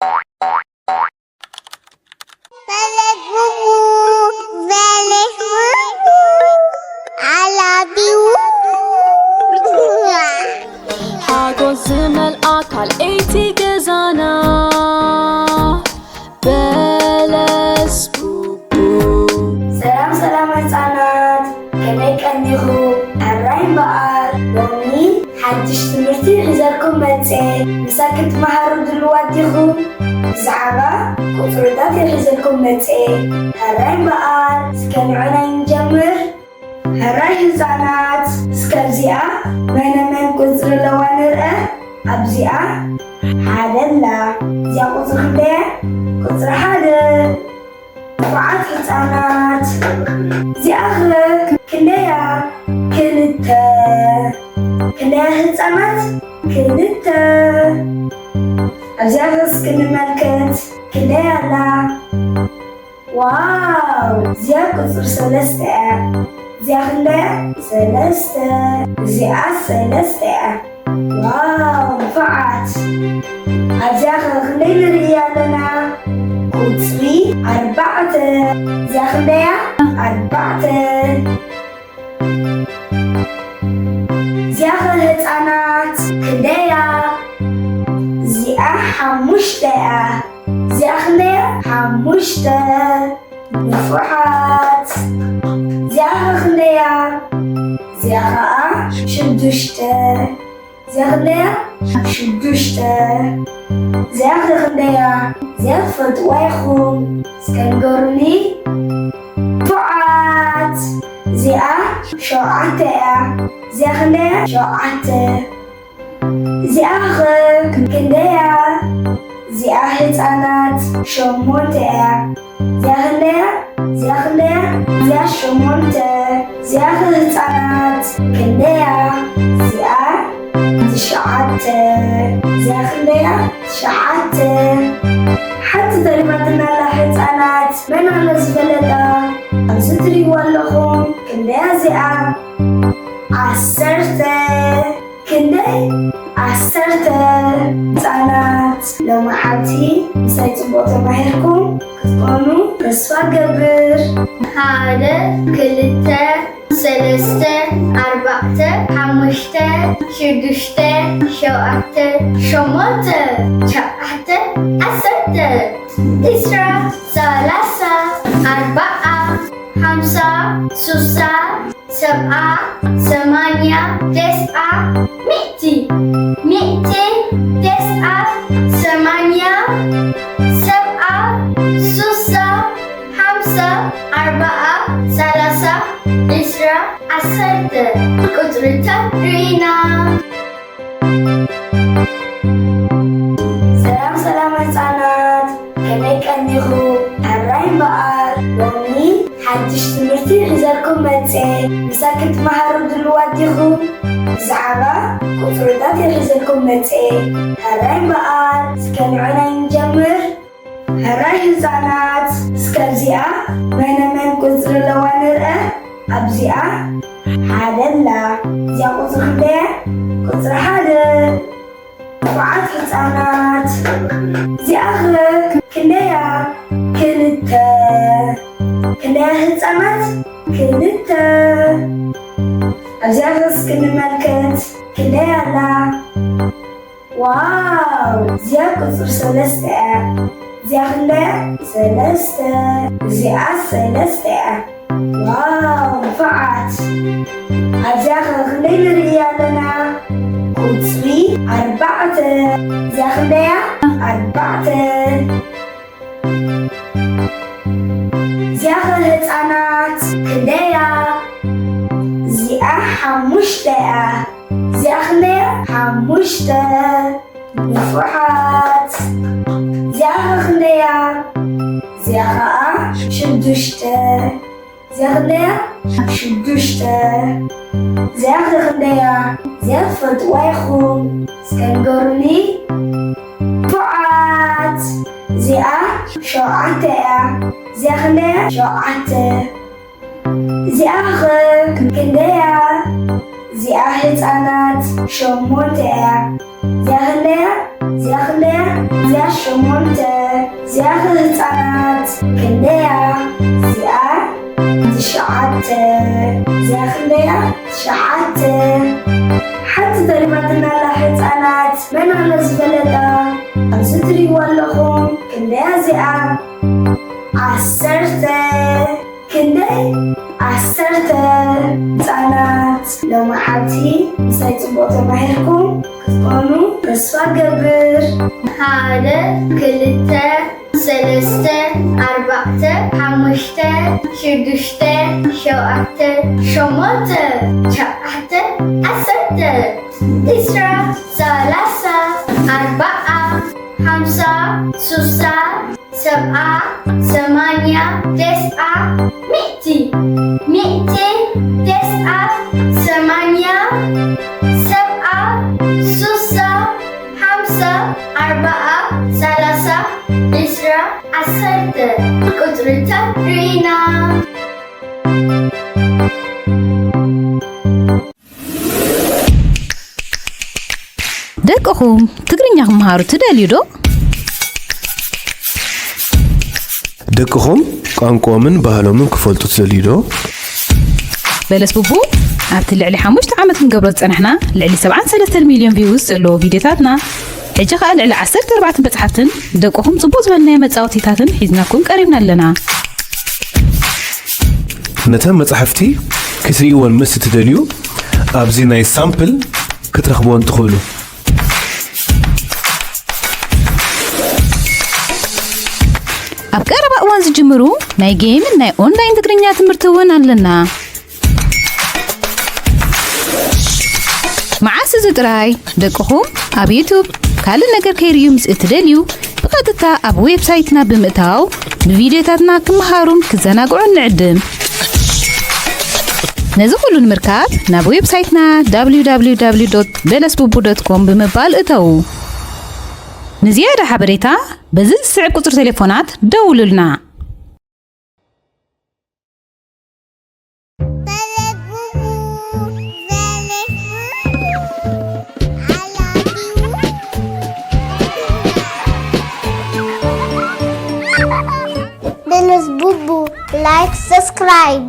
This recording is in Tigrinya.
ፈለግ ቡቡ፣ ፈለግ ቡቡ፣ I love you። ሓጎስ ዝመልኣ ካልኣይቲ ገዛና በለስ ቡቡ። ሰላም ሰላም ህፃናት፣ ከመይ ቀኒኹም? ሕራይ እምበኣር ሎሚ ሓድሽ ትምህርቲ ሒዘልኩም መፅኤ። ምሳይ ክትመሃሩ ድልዋት ዲኹም? ብዛዕባ ቁፅርታት እየ ሒዘልኩም መፅኤ። ሕራይ እምበኣር እስከ ንዕናይ ንጀምር። ሕራይ ህፃናት፣ እስከ ኣብዚኣ መነ መን ቁፅሪ ኣለዋ ንርአ። ኣብዚኣ ሓደ ኣላ። እዚኣ ቁፅሪ ክንደይ እያ? ቁፅሪ ሓደ። ንፉዓት ህፃናት፣ እዚኣ ኸ ክንደይ እያ? ክልተ። ክንደይ እያ ህፃናት? ክልተ። ኣብዚኣ ኸ እስኪ ንመልከት፣ ክንደይ ኣላ? ዋው! እዚኣ ቁፅሪ ሰለስተ እያ። እዚኣ ክንደይ እያ? ሰለስተ። እዚኣ ሰለስተ እያ። ዋው! ንፉዓት። ኣብዚኣ ኸ ክንደይ ንርኢ ኣለና? ቁፅሪ ኣርባዕተ። እዚኣ ክንደይ እያ? ኣርባዕተ። እዚኣ ኸ ህፃናት ክንደይ እያ? እዚኣ ሓሙሽተ እያ። እዚኣ ክንደይ እያ? ሓሙሽተ። ንፉዓት። እዚኣ ኸ ክንደይ እያ? እዚኣ ኸዓ ሽዱሽተ። እዚኣ ክንደይ እያ? ሽዱሽተ። እዚኣ ኸ ክንደይ እያ? እዚኣ ትፈልጥዋ ኢኹም። እስከ ንገሩኒ። ንፉዓት። እዚኣ ሸውዓተ እያ። እዚኣ ክንደይ እያ? ሸውዓተ። እዚኣ ኸ ክንደይ እያ? እዚኣ ህፃናት ሸሞንተ እያ። እዚኣ ክንደይ እያ? እዚኣ ክንደይ እያ? እዚኣ ሸሞንተ። እዚኣ ኸ ህፃናት ክንደይ እያ? እዚኣ ትሽዓተ። እዚኣ ክንደይ እያ? ትሽዓተ። ሓንቲ ተሪፋትና ኣላ ህፃናት፣ መን ኣሎ ዝፈለጣ? ኣብዚ ትሪእዋ ኣለኹም። ክንደይ እያ እዚኣ? ዓሰርተ። ክንደይ? ዓሰርተ። ህፃናት፣ ሎማዓልቲ ምሳይ ፅቡቕ ተማሂርኩም ክትኾኑ ተስፋ ገብር። ሓደ፣ ክልተ፣ ሰለስተ፣ ኣርባዕተ፣ ሓሙሽተ፣ ሽዱሽተ፣ ሸውዓተ፣ ሸሞንተ፣ ትሽዓተ፣ ዓሰርተ፣ ዕስራ፣ ሰላሳ፣ ኣርባዓ፣ ሓምሳ፣ ሱሳ፣ ሰብዓ፣ ሰማንያ፣ ተስዓ፣ ሚእቲ፣ ሚእቲ፣ ተስዓ፣ ሰማንያ፣ ሰብዓ፣ ሱሳ፣ ሓምሳ፣ ኣርባዓ፣ ሰላሳ፣ ዕስራ፣ ዓሰርተ ቁፅርታት ርኢና። ሰላም ሰላም ህፃናት፣ ከመይ ቀኒኹም? ሕራይ እምበኣር ሎሚ ሓድሽ ትምህርቲ ሒዘልኩም መፅኤ። ምሳይ ክትመሃሩ ድልዋት ዲኹም? ብዛዕባ ቁፅርታት እየ ሒዘልኩም መፅኤ። ሕራይ እምበኣር እስከ ንዕናይ ንጀምር። ሕራይ ህፃናት፣ እስከ ኣብዚኣ መነ መን ቁፅሪ ኣለዋ ንርአ። ኣብዚኣ ሓደ ኣላ። እዚኣ ቁፅሪ ክንደይ እያ? ቁፅሪ ሓደ። ንፉዓት ህፃናት፣ እዚኣ ኸ ክንደይ እያ? ክልተ። ክንደይ እያ ህፃናት? ክልተ። ኣብዚኣ ኸ እስኪ ንመልከት፣ ክንደይ ኣላ? ዋው! እዚኣ ቁፅሪ ሰለስተ እያ። እዚኣ ክንደይ እያ? ሰለስተ። እዚኣ ሰለስተ እያ። ዋው! ንፉዓት! ኣብዚኣ ኸ ክንደይ ንርኢ ኣለና? ቁፅሪ ኣርባዕተ። እዚኣ ክንደይ እያ? ኣርባዕተ። እዚኣ ኸ ህፃናት ክንደይ እያ? እዚኣ ሓሙሽተ እያ። እዚኣ ክንደይ እያ? ሓሙሽተ። ንፉዓት። እዚኣ ኸ ክንደይ እያ? እዚኣ ኸዓ ሽዱሽተ። እዚኣ ክንደይ እያ? ሽዱሽተ። እዚኣ ኸ ክንደይ እያ? እዚኣ ትፈልጥዋ ኢኹም። እስከ ንገሩኒ። ንፉዓት። እዚኣ ሸውዓተ እያ። እዚኣ ክንደይ እያ? ሸውዓተ። እዚኣ ኸ ክንደይ እያ? እዚኣ ህፃናት ሸሞንተ እያ። እዚኣ ክንደይ እያ? እዚኣ ክንደያ? እዚኣ ሸሞንተ። እዚኣ ህፃናት ክንደያ? እዚኣ ትሽዓተ። እዚኣ ክንደያ? ትሽዓተ። ሓንቲ ተሪፋትና ኣላ ህፃናት። መን ኣሎ ዝፈለጣ? ኣብዚ ትሪእዋ ኣለኹም። ክንደያ እዚኣ? ዓሰርተ። ክንደይ? ዓሰርተ። ህፃናት ሎማዓንቲ ምሳይ ፅቡቕ ተማሂርኩም ክትኾኑ ተስፋ ገብር። ሓደ፣ ክልተ፣ ሰለስተ፣ ኣርባዕተ፣ ሓሙሽተ፣ ሽዱሽተ፣ ሸውዓተ፣ ሸሞንተ፣ ትሽዓተ፣ ዓሰርተ፣ ዕስራ፣ ሰላሳ፣ ኣርባዓ፣ ሓምሳ፣ ሱሳ፣ ሰብዓ፣ ሰማንያ፣ ተስዓ፣ ሚእቲ። ሚእቲ፣ ተስዓ፣ ሰማንያ፣ ሰብዓ፣ ሱሳ፣ ሓምሳ፣ ኣርባዓ፣ ሰላሳ፣ ዕስራ፣ ዓሰርተ። ቁፅርታት ርኢና። ደቅኹም ትግርኛ ክመሃሩ ትደልዩ ዶ? ደቅኹም ቋንቋኦምን ባህሎምን ክፈልጡ ትደልዩ ዶ? በለስ ቡቡ ኣብቲ ልዕሊ ሓሙሽተ ዓመት ክንገብሮ ዝጸናሕና ልዕሊ ሰብዓን ሰለስተን ሚልዮን ቪውስ ዘለዎ ቪድዮታትና ሕጂ ከኣ ልዕሊ ዓሰርተ ኣርባዕተ መጽሓፍትን ደቅኹም ጽቡቕ ዝበልናዮ መጻወቲታትን ሒዝናኩም ቀሪብና ኣለና። ነተን መጻሕፍቲ ክትርእይወን ምስ እትደልዩ ኣብዚ ናይ ሳምፕል ክትረኽብወን ትኽእሉ። ኣብ ቀረባ እዋን ዝጅምሩ ናይ ጌምን ናይ ኦንላይን ትግርኛ ትምህርቲ እውን ኣለና። መዓስ እዚ ጥራይ ደቅኹም ኣብ ዩቱብ ካልእ ነገር ከይርእዩ ምስ እትደልዩ ብቐጥታ ኣብ ዌብሳይትና ብምእታው ብቪድዮታትና ክመሃሩን ክዘናግዑን ንዕድም። ነዚ ኩሉ ንምርካብ ናብ ዌብሳይትና www.belesbubu.com ብምባል እተዉ። ንዝያዳ ሓበሬታ በዚ ዝስዕብ ቁጽሪ ቴሌፎናት ደውሉልና። Belesbubu, like, subscribe.